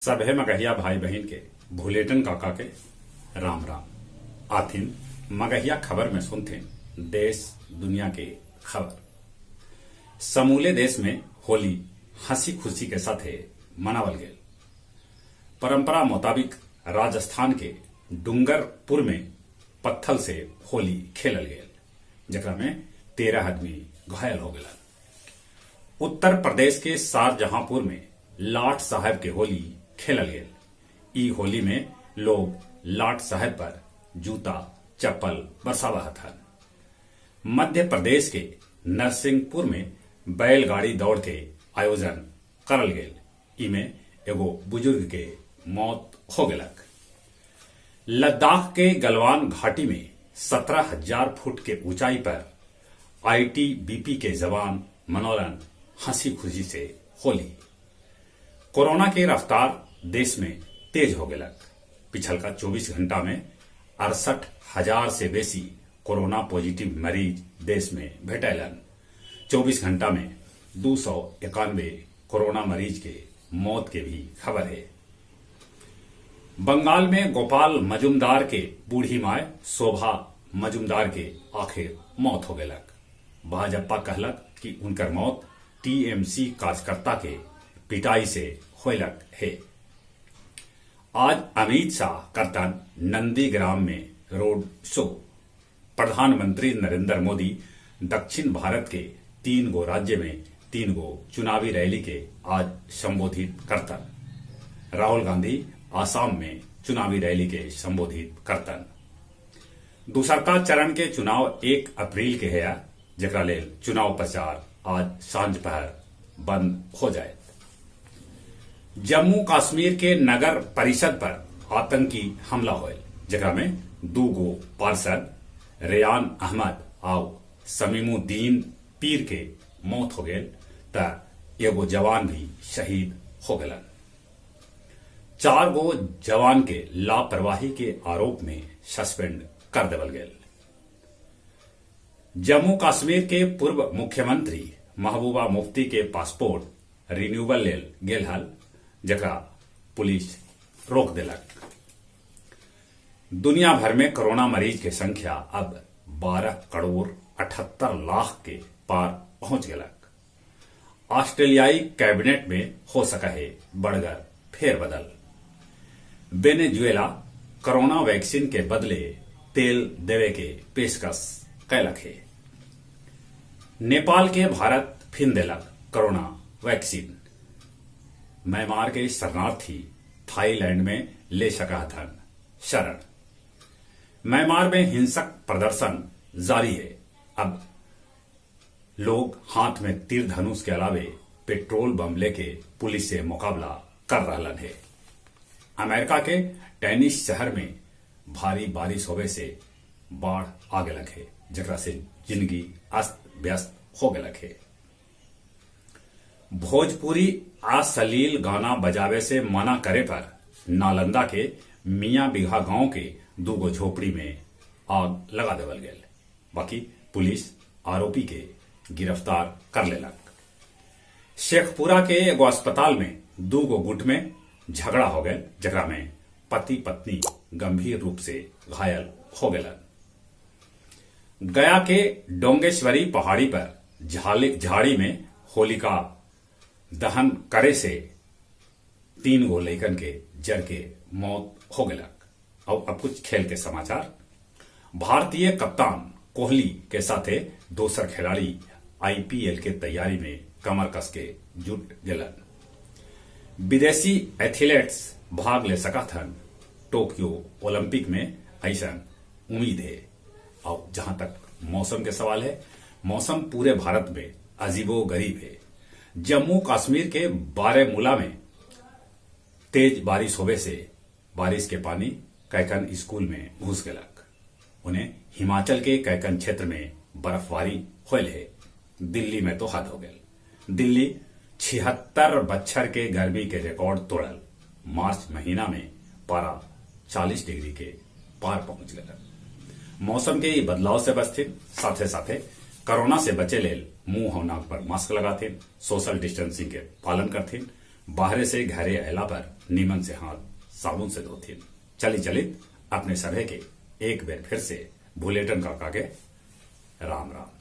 सभे मगहिया भाई बहिन के भुलेटन काका के राम राम। आथिन मगहिया खबर में सुनथिन देश दुनिया के खबर। समूले देश में होली हंसी खुशी के साथे मनावल गेल। परंपरा मुताबिक राजस्थान के डूंगरपुर में पत्थल से होली खेलल गेल, जेकरा में 13 आदमी घायल हो गेलन। उत्तर प्रदेश के शाहजहांपुर में लाट साहब के होली खेलल गेल। ई होली में लोग लाट साहब पर जूता चप्पल बरसावा हथन। मध्य प्रदेश के नरसिंहपुर में बैलगाड़ी दौड़ के आयोजन करल गेल। इमे एगो बुजुर्ग के मौत हो गेलक। लद्दाख के गलवान घाटी में 17,000 फुट के ऊंचाई पर आईटीबीपी के जवान मनौलन हंसी खुशी से होली। कोरोना के रफ्तार देश में तेज हो गेलक। पिछलका 24 घंटा में 68,000 से बेसी कोरोना पॉजिटिव मरीज देश में भेटैलन। 24 घंटा में 291 कोरोना मरीज के मौत के भी खबर है। बंगाल में गोपाल मजुमदार के बूढ़ी माय शोभा मजुमदार के आखिर मौत हो गेलक। भाजपा कहलक कि उनकर मौत टीएमसी कार्यकर्ता के पिटाई से होलक है। आज अमित शाह करतन नंदीग्राम में रोड शो। प्रधानमंत्री नरेंद्र मोदी दक्षिण भारत के 3 गो राज्य में 3 गो चुनावी रैली के आज संबोधित करतन। राहुल गांधी आसाम में चुनावी रैली के संबोधित करतन। दूसरका चरण के चुनाव 1 अप्रैल के है, जेकरा लेल चुनाव प्रचार आज सांझ पहर बंद हो जाए। जम्मू कश्मीर के नगर परिषद पर आतंकी हमला होयल, जेकरा में 2 गो पार्षद रेयान अहमद आउ समीमुद्दीन पीर के मौत हो गेल त एगो जवान भी शहीद हो गेलन। 4 गो जवान के लापरवाही के आरोप में सस्पेंड कर देवल गेल। जम्मू कश्मीर के पूर्व मुख्यमंत्री महबूबा मुफ्ती के पासपोर्ट रिन्यूअल लेल गेल हल, जकरा पुलिस रोक देलक। दुनिया भर में कोरोना मरीज के संख्या अब 12 करोड़ 78 लाख के पार पहुंच गेलक। ऑस्ट्रेलियाई कैबिनेट में हो सका है बड़गर फेरबदल। वेनेजुएला कोरोना वैक्सीन के बदले तेल देवे के पेशकश कैलक है। नेपाल के भारत फिन देलक कोरोना वैक्सीन। म्यांमार के शरणार्थी थाईलैंड में ले सका थन शरण। म्यांमार में हिंसक प्रदर्शन जारी है। अब लोग हाथ में तीर धनुष के अलावे पेट्रोल बम लेके पुलिस से मुकाबला कर रहलन है। अमेरिका के टेनिस शहर में भारी बारिश होवे से बाढ़ आ गेलक है, जकरा से जिंदगी अस्त व्यस्त हो गेलक है। भोजपुरी अश्लील गाना बजावे से मना करे पर नालंदा के मियां बिघा गांव के 2 गो झोपड़ी में आग लगा देवल गेल। बाकी पुलिस आरोपी के गिरफ्तार कर लेलक। शेखपुरा के एगो अस्पताल में 2 गो गुट में झगड़ा हो गए, जकरा में पति पत्नी गंभीर रूप से घायल हो गेलन। गया के डोंगेश्वरी पहाड़ी पर झाड़ी में होलिका दहन करे से 3 गो लइकन के जर के मौत हो गेलक। और अब कुछ खेल के समाचार। भारतीय कप्तान कोहली के साथे दोसर खिलाड़ी आईपीएल के तैयारी में कमर कस के जुट गेलन। विदेशी एथलीट्स भाग ले सकथन टोक्यो ओलंपिक में, ऐसा उम्मीद है। और जहां तक मौसम के सवाल है, मौसम पूरे भारत में अजीबो गरीब है। जम्मू कश्मीर के बारामूला में तेज बारिश होवे से बारिश के पानी कैकन स्कूल में घुस गेलक। उन्हें हिमाचल के कैकन क्षेत्र में बर्फबारी होल है। दिल्ली में तो हद हो गई। दिल्ली 76 बच्छर के गर्मी के रिकॉर्ड तोड़ल। मार्च महीना में पारा 40 डिग्री के पार पहुंच गया। मौसम के ये बदलाव से बचथिन, साथे साथे कोरोना से बचे लेल मुंह और नाक पर मास्क लगाथिन, सोशल डिस्टेंसिंग के पालन करथिन, बाहरे से घरे अयला पर नीमन से हाथ साबुन से धोथिन। चली चलित अपने सभे के एक बेर फिर से भुलेटन काका के राम राम।